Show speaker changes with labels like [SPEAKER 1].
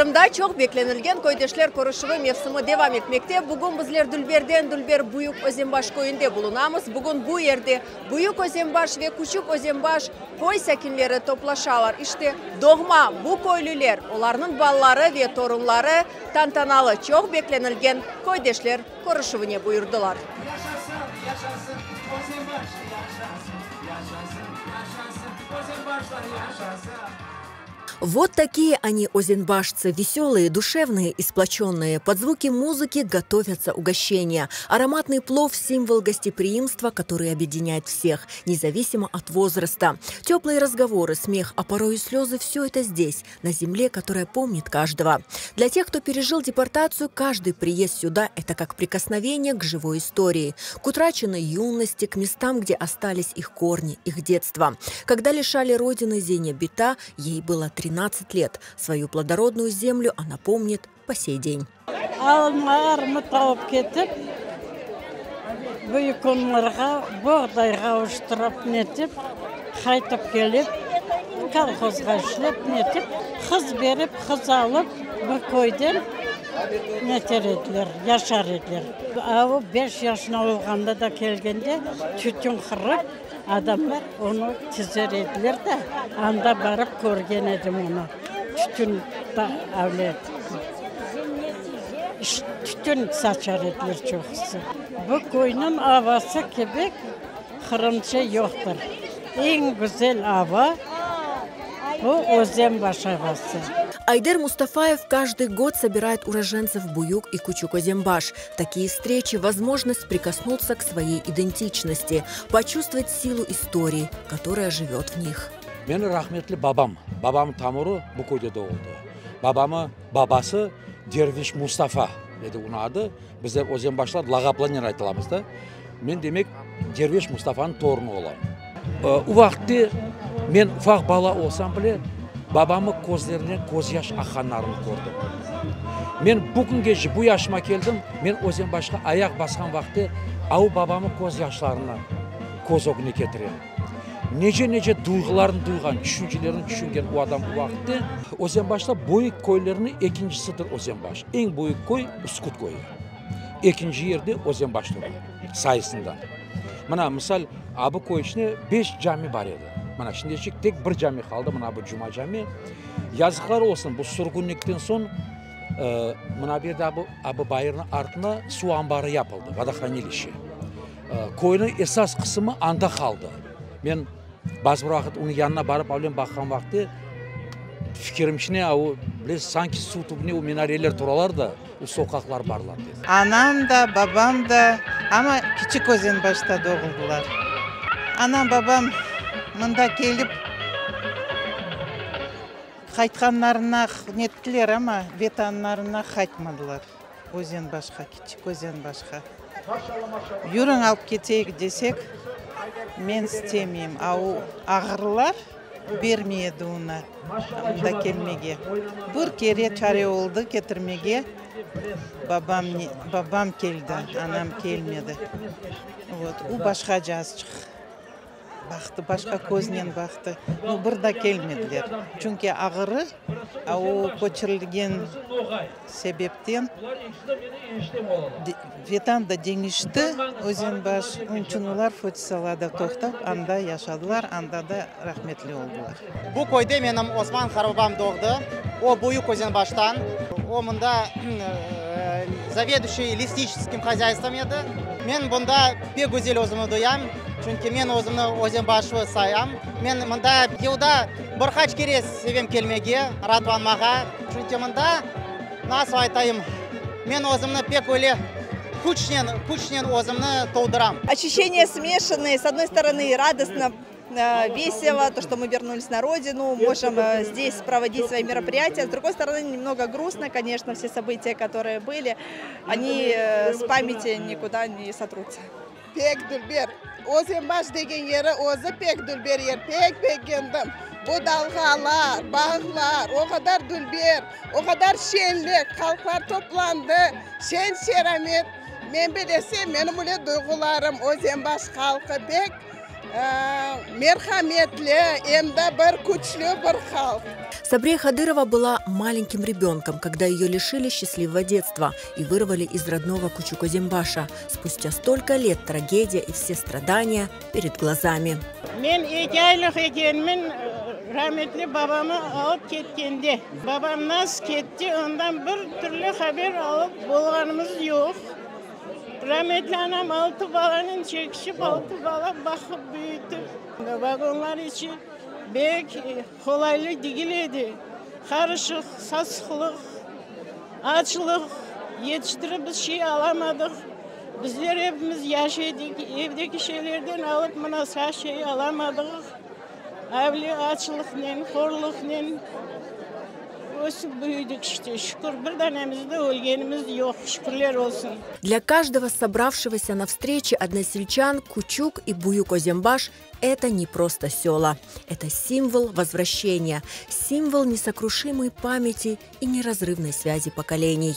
[SPEAKER 1] Qırımda çoq beklenilgen köydeşler körüşüvi mevsimi devam etmekte. Bugün bizler dülberden dülber Büyük Özenbaş köyünde bulunamız. Bugün bu yerde Büyük Özenbaş ve Küçük Özenbaş köy sakinleri toplaşalar. İşte, doğma bu köylüler, olarnıñ balaları ve torunları tantanalı çoq beklenilgen köydeşler körüşüvine buyurdılar. Вот такие они, озенбашцы, веселые, душевные и сплоченные. Под звуки музыки готовятся угощения. Ароматный плов – символ гостеприимства, который объединяет всех, независимо от возраста. Теплые разговоры, смех, а порой и слезы – все это здесь, на земле, которая помнит каждого. Для тех, кто пережил депортацию, каждый приезд сюда – это как прикосновение к живой истории, к утраченной юности, к местам, где остались их корни, их детство. Когда лишали родины Зеня Бита, ей было 13 лет. Свою плодородную землю она помнит по сей день.
[SPEAKER 2] Alma armut alıp ketip, Büyük Onlarğa boğdayğa avuştırıp netip, qaytıp kelip, kolhozğa işlep netip, qız berip, qız alıp bir köyden neter ediler, yaşar ediler. A o beş yaşına olğanda da kelgende tütün qırıp, adamlar onı tizer ediler de, anda barıp körgen edim onı, tütün avlet. Tütün saçar ediler çoqusı. Bu köyniñ avası kibi Qırımca yoqtır. Eñ güzel ava bu Özenbaş avası.
[SPEAKER 1] Айдер Мустафаев каждый год собирает уроженцев Буюк и Кучук-Озенбаш. Такие встречи – возможность прикоснуться к своей идентичности, почувствовать силу истории, которая живет в них.
[SPEAKER 3] Meni rahmetli babam, babam tamırı bu köyde doğuldı. Babamı babası Derviş Mustafa edi onıñ adı. Bizler Özenbaşlar lağaplarnen aytılamız da. Men demek Derviş Mustafanıñ torunı olam. O vaqıtte men ufaq bala olsam bile, babamı közlerinden közyaş aqqanlarını kördim. Men bugüngece bu yaşıma keldim, men Özenbaşqa ayaq basqan vaqıtte au babamı közyaşlarını köz ögüne ketirem. Nece-nece duyğularnı duyğan, tüşüncelerini tüşüngen o adam o vaqıtte. Özenbaşta büyük köylerniñ ekincisidir Özenbaş. Eñ büyük köy Üsküt köyü. Ekinci yerde Özenbaş tura sayısından. Mına, misal, a bu köy içinde beş cami bar edi. Mına, şimdiçik tek bir cami qaldı, mına bu Cuma cami. Yazıqlar olsun, bu sürgünlikten soñ, mına bu yerde a bu, a bu bayırnıñ artına suv anbarı yapıldı, vodohranilişçe. Köyniñ esas qısımı anda qaldı. Men bazı bir vaqıt onıñ yanına barıp avlen baqqan vaqıtte, fikirimçine, a o, bilesiz, sanki suv tübünde o minareler turalar da, o soqaqlar barlar dep.
[SPEAKER 4] Anam da, babam da, amma Kiçik Özenbaşta doğuldılar. Anam, babam mında kelip qaytqanlarına nettiler, amma vetanlarına qaytmadılar. Özenbaşqa, Kiçik Özenbaşqa. Yürüñ alıp keteyik desek, men istemeyim. A o ağırlar bermey edi onı mında kelmege. Bir kere çare oldı ketirmege, babam, babam keldi, anam kelmedi. Vot, o başqaca azçıq. Baqtı, başqa köznen baqtı. No, bir da kelmediler. Çünki ağırı, a o köçürilgen sebepten Vetan da deñişti, Özenbaş. Onıñ içün olar Fotisalada toqtap, anda yaşadılar, anda da rahmetli oldılar.
[SPEAKER 5] Bu köyde menim Osman qartbabam doğdı. O, Büyük Özenbaştan. O, mında zaveduşiy lesniçeskim hozyaystvom edi. Men bunda pek güzel özümni duyam, çünki men özümni özenbaşlı sayam. Men mında yılda bir qaç kere sevem kelmege, raatlanmağa. Çünki mında, nasıl aytayım, men özümni pek öyle küçnen, küçnen özümni tolduram.
[SPEAKER 6] Ощущения смешанные. С одной стороны, радостно, весело, то, что мы вернулись на родину, можем здесь проводить свои мероприятия. С другой стороны, немного грустно, конечно, все события, которые были, они с памяти никуда не сотрутся.
[SPEAKER 7] Pek dülber. Özenbaş degen yeri özü pek dülber yer. Pek begendim. Bu dalğalar, bağlar o qadar dülber, o qadar şenlik, halqlar toplandı. Şen-şeramet. Men bilesem, menim öyle duyğularım. Özenbaş halqı pek. Merhametli, em de bir küçlü bir halq.
[SPEAKER 1] Сабрие Хадырова была маленьким ребенком, когда ее лишили счастливого детства и вырвали из родного Кучук-Озенбаша. Спустя столько лет трагедия и все страдания перед глазами.
[SPEAKER 8] Men eki aylıq ekenmen rametli babamı alıp ketkende. Babam nasıl ketti, ondan bir türlü haber alıp bolğanımız yoq. Rametli anam altı balanen çekişip, altı bala baqıp büyütip. Vagonlar içi bek qolaylı degil edi. Qarışıq, sasıqlıq, açlıq, yetiştirip biz şey alamadıq. Bizler epimiz yaş edik, evdeki şeylerden alıp mına sağ şey alamadıq. Avle açlıqnen, horluqnen ösip büyüdik işte. Şükür, bir danemiz de ölgenimiz yoq, şükürler olsun.
[SPEAKER 1] Для каждого собравшегося на встрече односельчан Кучук и Буюк-Озенбаш – это не просто села. Это символ возвращения, символ несокрушимой памяти и неразрывной связи поколений.